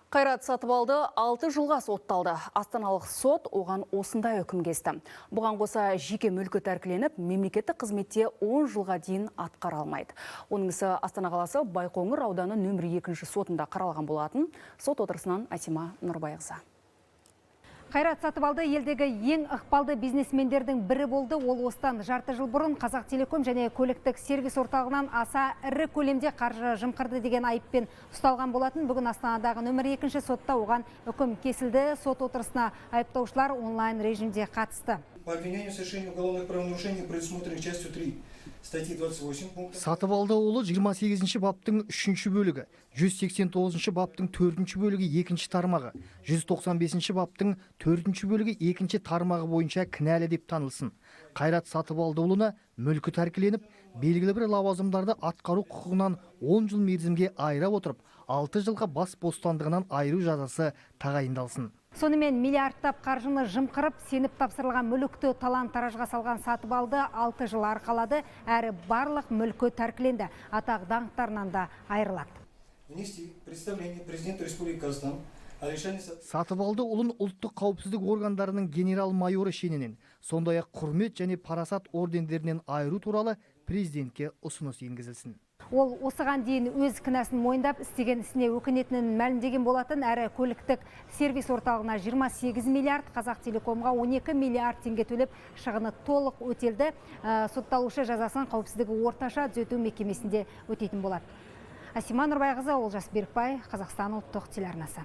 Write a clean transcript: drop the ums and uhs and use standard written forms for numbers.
Қайрат Сатыбалды 6 жылға сотталды. Астаналық сот оған осындай үкім кесті. Бұған қоса жеке мүлкі тәркіленіп, мемлекеттік қызметте 10 жылға дейін атқара алмайды. Оның ісі Астана қаласы Байқоңыр ауданы нөмірі 2 сотында қаралған болатын. Сот отырысынан Асима Нұрбайқызы. Қайрат Сатыбалды елдегі ең ықпалды бизнесмендердің бірі болды. Ол осыдан жарты жыл бұрын Қазақ Телеком және көліктік сервис орталығынан аса ірі көлемде қаржы жымқырды деген айыппен ұсталған болатын. Бүгін Астанадағы нөмір 2 сотта оған үкім кесілді. Сот отырысына айыптаушылар онлайн режимде қатысты. По обвинению в совершении уголовных правонарушений, предусмотренных частью 3 статьи 28 пункта Сатыбалдыұлы 28 баптың 3 бөлігі, 189 баптың 4 бөлігі 2 тармағы, 195 баптың 4 бөлігі 2 тармағы бойынша кінәлі деп танылсын. Қайрат Сатыбалдыұлына мүлкі тәркіленіп, белгілі бір лауазымдарды атқару құқығынан 10 жыл мерзімге айыра отырып, 6 жылға бас бостандығынан айыру жазасы тағайындалсын. Сонымен, миллиардтап қаржыны жымқырып, сеніп тапсырылған мүлікті талан таражға салған Сатыбалды 6 жыл арқалады, әрі барлық мүлкі тәркіленді. Атақ даңқтарынан да айырылады. Внести представление президенту Республики Казахстан о лишении Сатыбалдыұлын ұлттық қауіпсіздік органдарының генерал-майоры шенінен, сондай-ақ Құрмет және Парасат ордендерінен айыру туралы президентке ұсыныс енгізілсін. Ол осыған дейін өз кінәсін мойындап, істеген ісіне өкінетінін мәлімдеген болатын. Әрі көліктік сервис орталығына 28 миллиард, Қазақ Телекомға 12 миллиард теңге төлеп, шығыны толық өтелді. Сотталушы жазасын қауіпсіздігі орташа түзету мекемесінде өтейтін болады. Асима Нұрбайқызы, Олжас Берікбай, Қазақстан ұлттық телеарнасы.